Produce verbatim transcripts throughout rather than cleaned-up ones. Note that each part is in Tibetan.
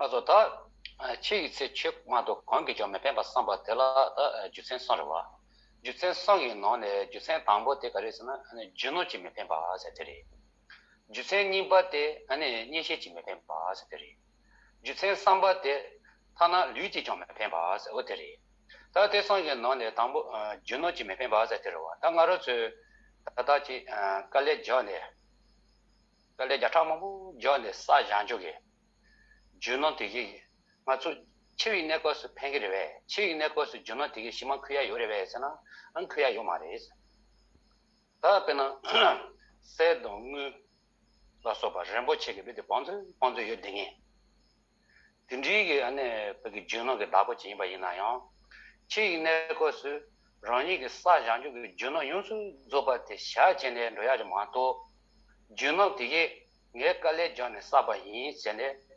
ལགས་སོ། ད་ཕྱི་ཡི་ཚེ་ཆོས་མ་གཏོགས་གང་གིས་ཀྱང་མི་ཕན་པར་བསམ་པ་དེ་ལ་ད་རྒྱུ་མཚན་གསུམ་རེད་བ། རྒྱུ་མཚན་གསུམ་གྱི་ནང་ནས་རྒྱུ་མཚན་དང་པོ་དེ་ག་རེ་ཟེར་ན་རྒྱུ་ནོར་གྱིས་མི་ཕན་པ་ཟེར་དེ་རེད། རྒྱུ་མཚན་གཉིས་པ་དེ་གཉེན་བཤེས་ཀྱིས་མི་ཕན་པ་ཟེར་དེ་རེད། རྒྱུ་མཚན་གསུམ་པ་དེ་ཐ་ན་ལུས་ཀྱིས་ཀྱང་མི་ཕན་པ་ཟེར་འོ་དེ་རེད། ད་དེ་གསུམ་གྱི་ནང་ནས་དང་པོ་རྒྱུ་ནོར་གྱིས་མི་ཕན་པ་ཟེར་དེ་རེད་བ། ད་ང་རང་ཚོས་ད་ལྟ་ཅིག་དཀའ་ལས་རྒྱག་ནས་དཀའ་ལས་བརྒྱ་ཕྲག་མང་པོ་རྒྱག་ནས་བསགས་བཞག་རྒྱུ་གི་རྒྱུ་ནོར་དེ་གིས་ང་ཚོ་འཆི་བའི་གནས་སྐབས་སུ་ཕན་གྱི་རེད་པས། འཆི་བའི་གནས་སྐབས་སུ་རྒྱུ་ནོར་དེ་གིས་ཕྱི་མ་འཁོར་ཡ་ཡོད་རེད་པས་ཟེར་ན་ཨང་འཁོར་ཡ་ཡོད་མ་རེད། ད་དཔེར་ན་གསེར་དང་དངུལ་ལ་སོགས་པ་རིན་པོ་ཆེ་གི་དཔེ་དེ་བང་མཛོད་བང་མཛོད་ཡོད་བསྡད་མཁན། དེ་འདྲའི་གི་ཨ་ནི་བོད་ཀྱི་རྒྱུ་ནོར་གྱི་བདག་པོ་ཅིག་ཡིན་པ་ཡིན་ན་ཡང་། འཆི་བའི་གནས་སྐབས་སུ་རང་ཉིད་ཀྱིས་བསགས་བཞག་རྒྱུ་གི་རྒྱུ་ནོར་ཡོངས་སུ་རྫོགས་པ་དེ་ཞག་བྱས་ནས་འགྲོ་ཡ་རེད་མ་གཏོགས། རྒྱུ་ནོར་དེ་གས་ངས་དཀའ་ལས་རྒྱག་ནས་བསགས་པ་ཡིན་ཟེར་ནས་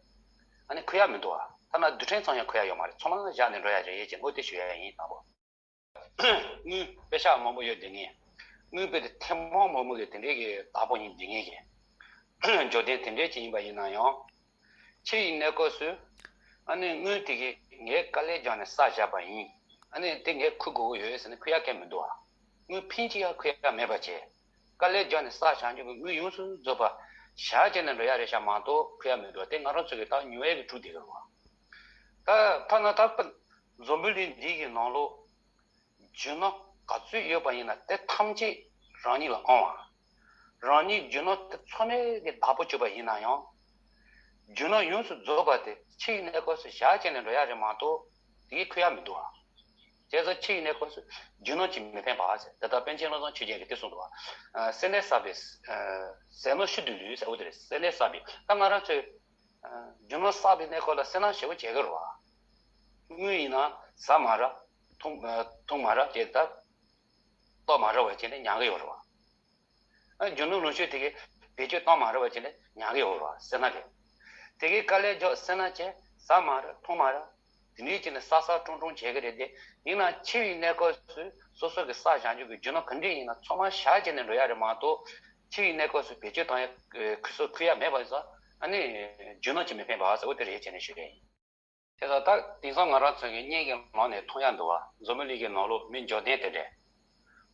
ཨ་ནི་འཁོར་ཡ་མི་འདུག་ཨ། ཐ་ན་རྡུལ་ཕྲན་ཙམ་ཡང་འཁོར་ཡ་ཡོད་མ་རེད། ཚང་མ་བཞག་ནས་འགྲོ་ཡ་རེད་ཅེས་འོ་དེ་ཞུ་ཡ་ཡིན་དང་པོ། དངུལ་པེ་ཤག་མང་པོ་ཡོད་དེ་ངས་དངུལ་དཔེ་དེ་ཐེངས་མང་མང་པོ་གི་དེ་འདྲའི་གི་བདག་པོ་ཡིན་དེ་ངས་གི་འབྱོར་ལྡན་དེ་འདྲའི་ཅིག་ཡིན་པ་ཡིན་ན་ཡང་། འཆི་བའི་གནས་སྐབས་སུ་ཨ་ནི་དངུལ་དེ་གས་ངས་དཀའ་ལས་རྒྱག་ནས་བསགས་བཞག་པ་ཡིན། ཨ་ནི་དེ་ངས་འཁུར་དགོས་ཀྱི་ཡོད་ཟེར་ནས་འཁུར་ཡ་གང་མི་འདུག་ཨ། དངུལ་ཕིང་གཅིག་ཡང་འཁུར་ཡ་མེད་པ་བྱས། དཀའ་ལས་རྒྱག་ནས་བསགས་བཞག་རྒྱུ་གི་དངུལ་ཡོངས་སུ་རྫོགས་པ་ཞག་བྱས་ནས་འགྲོ་ཡ་རེད་ཤག་མ་གཏོགས་འཁུར་ཡ་མི་འདུག་ཨ། དེ་ང་རང་ཚོ་གི་ད་ཉོ་ཡ་གི་གྲུ་དེ་ག་རེད་བ། ད་ཐ་ན་ད་འཛམ་བུ་གླིང་འདི་གི་ནང་ལོགས་རྒྱུ་ནོར་ག་ཚོད་ཡོད་པ་ཡིན་ན་དེ་ཐམས་ཅད་རང་ཉིད་ལ་དབང་བ། རང་ཉིད་རྒྱུ་ནོར་དེ་ཚང་མའི་གི་བདག་པོ་བྱས་པ་ཡིན་ན་ཡང་། རྒྱུ་ནོར་ཡོངས་སུ་རྫོགས་པ་དེ་འཆི་བའི་གནས་སྐབས་སུ་ཞག་བྱས་ནས་འགྲོ་ཡ་རེད་མ་གཏོགས་དེ་གས་འཁུར་ཡ་མི་འདུག་ཨ། བྱས་ཙང་འཆི་བའི་གནས་སྐབས་སུ་རྒྱུ་ནོར་གྱིས་མི་ཕན་པ་ཟེར། དེ་ལྟར་པཎ་ཆེན་བློ་བཟང་ཆོས་རྒྱན་གྱིས་དེ་གསུངས་འདུག་བ། སེར་སྣས་བསགས་པའི་ཟས་ནོར་ཤིན་ཏུ་ལུས་ཟེར་འོ་དེ་རེད། སེར་སྣས་བསགས་པའི་ད་ང་རང་ཚོས་རྒྱུ་ནོར་བསགས་པའི་གནས་སྐབས་ལ་སེར་སྣ་ཞེ་པོ་བྱེད་ཀྱི་རེད་བ། དངུལ་ཡིན་ན་ཟ་མ་རག་འཐུང་འཐུང་མ་རག་བྱས་ད་ལྟོགས་མ་རག་བ་བྱས་ནས་མྱང་གི་ཡོད་རེད་བ། ཨ་རྒྱུ་ནོར་ལོངས་སྤྱོད་དེ་གས་བེད་སྤྱོད་གཏོང་མ་རག་པ་བྱས་ནས་མྱང་གི་ཡོད་རེད་བ། སེར་སྣ་དེ། དེ་གས་དཀའ་ལས་རྒྱག་སེར་སྣ་བྱས་ཟ་མ་རག་འཐུང་མ་རག་དེ་འདྲའི་བྱས་ནས་བསགས་བསགས་བཀྲོངས་བཀྲོངས་བྱེད་ཀྱི་རེད་དེ། ཡིན་ན་འཆི་བའི་གནས་སྐབས་སུ་སོ་སོ་གི་བསགས་བཞག་རྒྱུ་གི་རྒྱུ་ནོར་ག་འདྲས་ཡིན་ན་ཚང་མ་ཞག་བྱས་ནས་འགྲོ་ཡ་རེད་མ་གཏོགས། འཆི་བའི་གནས་སྐབས་སུ་བེད་སྤྱོད་གཏོང་ཡ་ཁུ་སོ་ཁུ་ཡ་མེད་པ་ཡིན་ཙང་ཨ་ནི་རྒྱུ་ནོར་གྱིས་མི་ཕན་པ་ཟེར་འོ་དེ་རེད་བྱས་ནས་ཞུ་ཡ་ཡིན། དེ་ལ་ད་དེང་སང་ང་རང་ཚོ་གི་བརྙན་གྱི་ནང་ནས་མཐོང་ཡ་འདུག་བ། འཛམ་བུ་གླིང་གི་ནང་ལོགས་མི་འབྱོར་ལྡན་དེ་འདྲས།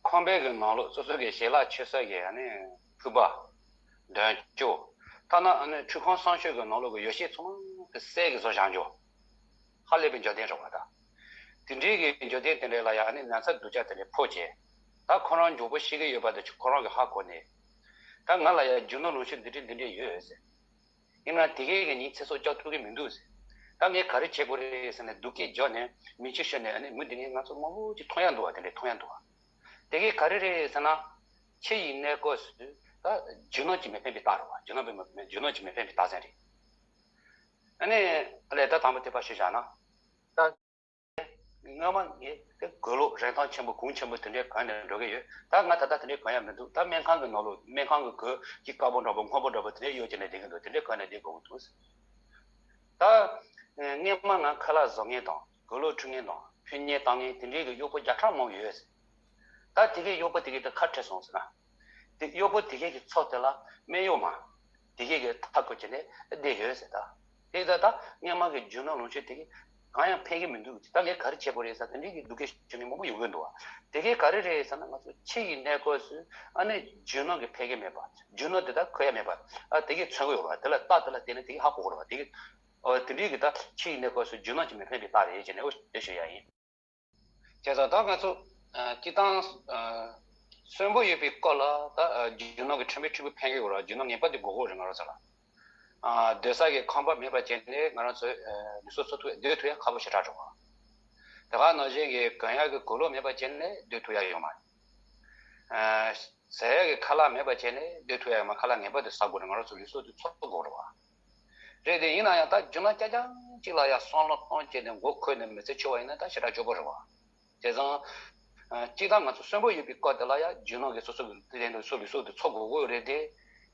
ཁང་པའི་གི་ནང་ལོགས་སོ་སོ་གི་ཞལ་ལག་མཆོད་ས་གི་ཨ་ནི་ཕུད་པ། འདོན་ཅོག་ཐ་ན་ཨ་ནི་ཁྲུས་ཁང་གསང་སྤྱོད་གི་ནང་ལོགས་གི་ཡོ་བྱད་ཚང་མ་གི་གསེར་གི་བཟོ་བཞག་འཇོག་ཧ་ལས་པའི་འབྱོར་ལྡན་རེད་བ་ད། དེ་འདྲའི་གི་འབྱོར་ལྡན་དེ་འདྲས་ལ་ཡ་ཨ་ནི་ན་ཚ་སྡུག་ཅག་དེ་འདྲས་ཕོག་བྱས། ད་ཁོ་རང་མགྱོགས་པོ་ཤི་གི་ཡོད་པ་དེ་ཁོ་རང་གི་ཧ་གོ་ནས། ད་ང་ལ་ཡ་རྒྱུ་ནོར་ལོངས་སྤྱོད་འདི་འདྲས་འདི་འདྲས་ཡོད་ཟེར། ཡིན་ན་དེ་གས་ཀྱིས་ངའི་ཚེ་སྲོག་སྐྱོབ་ཐུབ་ཀྱི་མི་འདུག་ཟེར། ད་ངས་ག་རེ་བྱེད་དགོས་རེད་ཟེར་ནས་སྡུག་སྐད་རྒྱག་ནས་མིག་ཆུ་ཤོར་ནས་ཨ་ནི་མི་འདི་ངས་ང་ཚོ་མང་པོ་ཅིག་མཐོང་ཡ་འདུག་བ། དེ་འདྲས་མཐོང་ཡ་འདུག་བ། དེ་གས་ག་རེ་རེད་ཟེར་ན། འཆི་ཡི་གནས་སྐབས་སུ་ད་རྒྱུ་ནོར་གྱིས་མི་ཕན་པའི་རྟགས་རེད་བ། རྒྱུ་ནོར་གྱིས་མི་རྒྱུ་ནོར་གྱིས་མི་ཕན་པའི་རྟགས་མཚན་རེད། ཨ་ནི་ཨ་ལས་ད་དང་པོ་དེ་ཕར་ཞུས་བཞག་ན། ད། སྔོན་མ་ངས་དེ་དགུང་ལོ་རིན་ཐང་ཆེན་པོ་གོང་ཆེན་པོ་དེ་འདྲའི་གོན་ནས་འགྲོ་གི་ཡོད། ད་ང་ད་ལྟ་དེ་འདྲའི་གོན་ཡ་མི་འདུག་ད་སྨན་ཁང་གི་ནང་ལོགས་སྨན་ཁང་གི་གོས་ཀྱི་དཀར་པོ་འདྲ་པོ་སྔོན་པོ་འདྲ་པོ་དེ་འདྲའི་གཡོག་བྱས་ནས་བསྡད་ཀྱི་འདུག་དེ་འདྲའི་གོན་ནས་བསྡད་དགོས་ཀྱི་འདུག་ད། སྔོན་མ་ང་ཁ་ལག་བཟོ་མཁན་དང་དགུང་ལོ་ཁྲི་མཁན་དང་ཕོ་ཉ་བཏང་མཁན་དེ་འདྲའི་གི་གཡོག་པོ་བརྒྱ་ཕྲག་མང་པོ་ཡོད། ད་དེ་གའི་གཡོག་པོ་དེ་གའི་ད་ཁ་བྲལ་སོང་ཟེར་ན། དེ་གཡོག་པོ་དེ་གའི་གི་ཚོགས་དེ་ལ་སྨད་གཡོག་མ། དེ་གའི་གི་མཐའ་སྐོར་བྱས་ནས་བསྡད་ཡོད་ཟེར་ད། དེ་ད་ད་སྔོན་མ་གི་རྒྱུ་ནོར་ལོངས་སྤྱོད་དེ་གའི་གང་ཡང་ཕན་གི་མི་འདུག་ད་ངས་ག་རེ་བྱེད་དགོས་རེད་ཟེར་དེ་འདྲའི་གི་སྡུག་སྐད་ཤོད་མཁན་མང་པོ་ཡོང་གི་འདུག་བ། དེ་གའི་ག་རེ་རེད་ཟེར་ན་ང་ཚོ་འཆི་ཡི་གནས་སྐབས་སུ་ཨ་ནི་རྒྱུ་ནོར་གི་ཕན་གི་མེད་པ། རྒྱུ་ནོར་དེ་ད་ཁོ་ཡ་མེད་པ། ཨ་དེ་གའི་མཚོན་གི་ཡོད་རེད་བ། དེ་ལ་རྟགས་དེ་ལ་བལྟས་ནས་དེ་གའི་ཧ་གོ་གི་རེད་བ། དེ་གའི་ཨོ་དེ་འདྲའི་གི་ད་འཆི་ཡི་གནས་སྐབས་སུ་རྒྱུ་ནོར་གྱིས་མི་ཕན་པའི་རྟགས་རེད་ཅེས་ནས་ཨོ་དེ་ཞུ་ཡ་ཡིན། བྱས་ཙང་ད་ང་ཚོ་ཨ་སྤྱིར་བཏང་ཨ་གསོན་པོ་ཡོད་པའི་སྐབས་ལ་ད་ཨ་རྒྱུ་ནོར་གྱི་ཕྲེང་བའི་ཕྲུ་གུ་ཕན་གི་ཡོད་ར། རྒྱུ་ནོར་ངེས་པར་དུ་དགོས་ཀྱི་རེད་ང་རང་ཚོ་ལ། ཨ་སྡོད་ས་གི་ཁང་པ་མེད་པ་བྱས་ནས་ང་རང་ཚོ་ཨ་ལུས་སྲོག་འཚོ་ཐུབ་སྡོད་ཐུབ་ཡ་ཁག་པོ་ཞེ་དྲག་འགྲོ་བ། དེ་ག་ནང་བཞིན་གྱི་གོན་ཡ་གི་གོས་ལོག་མེད་པ་བྱས་ནས་སྡོད་ཐུབ་ཡ་ཡོད་མ་རེད། ཨ་ཟ་ཡ་གི་ཁ་ལག་མེད་པ་བྱས་ནས་སྡོད་ཐུབ་ཡ་ཡོད་མ། ཁ་ལག་ངེས་པར་དུ་ཟ་དགོས་རེད། ང་རང་ཚོ་ལུས་སྲོག་དེ་འཚོ་དགོས་རེད་བ། རེད་དེ་ཡིན་ན་ཡང་ད་རྒྱུ་ནོར་རྐྱང་རྐྱང་གཅིག་ལ་ཡ་བསམ་བློ་གཏོང་བྱས་ནས་མགོ་འཁོར་ནས་མི་ཚེ་འཆོར་བ་ཡིན་ན་ད་ཞེ་དྲག་སྐྱོ་པོ་རེད་བ། བྱས་ཙང་། ཨ་སྤྱིར་བཏང་ང་ཚོ་གསོན་པོ་ཡོད་པའི་སྐབས་དེ་ལ་ཡ་རྒྱུ་ནོར་གྱིས་སོ་སོ་གི་དེ་དེ་འདྲ་སོ་ལུས་སྲོག་དེ་འཚོ་དགོས་ཀྱི་རེད་དེ།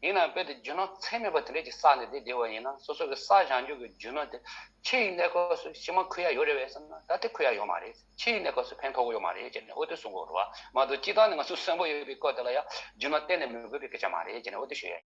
ཡིན་ནའང་དཔེ་དེ་རྒྱུ་ནོར་ཚད་མེད་པ་དེ་འདྲས་ཀྱི་བསགས་ནས་བསྡད་བསྡད་པ་ཡིན་ན་སོ་སོ་གི་བསགས་བཞག་རྒྱུ་གི་རྒྱུ་ནོར་དེ་འཆི་ཡི་གནས་སྐབས་སུ་ཕྱི་མ་འཁོར་ཡ་ཡོད་རེད་པས་བསམ་ན་ད་དེ་འཁོར་ཡ་ཡོད་མ་རེད། འཆི་ཡི་གནས་སྐབས་སུ་ཕན་ཐོགས་ཀྱི་ཡོད་མ་རེད་ཅེས་ནས་ཨོ་དེ་གསུང་གི་ཡོད་རེད་བ། མ་གཏོགས་སྤྱིར་བཏང་ནས་ང་ཚོ་གསོན་པོ་ཡོད་པའི་སྐབས་དེ་ལ་ཡ་རྒྱུ་ནོར་གཏན་ནས་མི་དགོས་པའི་སྐད་ཆ་མ་རེད་ཅེས་ནས་ཨོ་དེ་ཞུ་ཡ།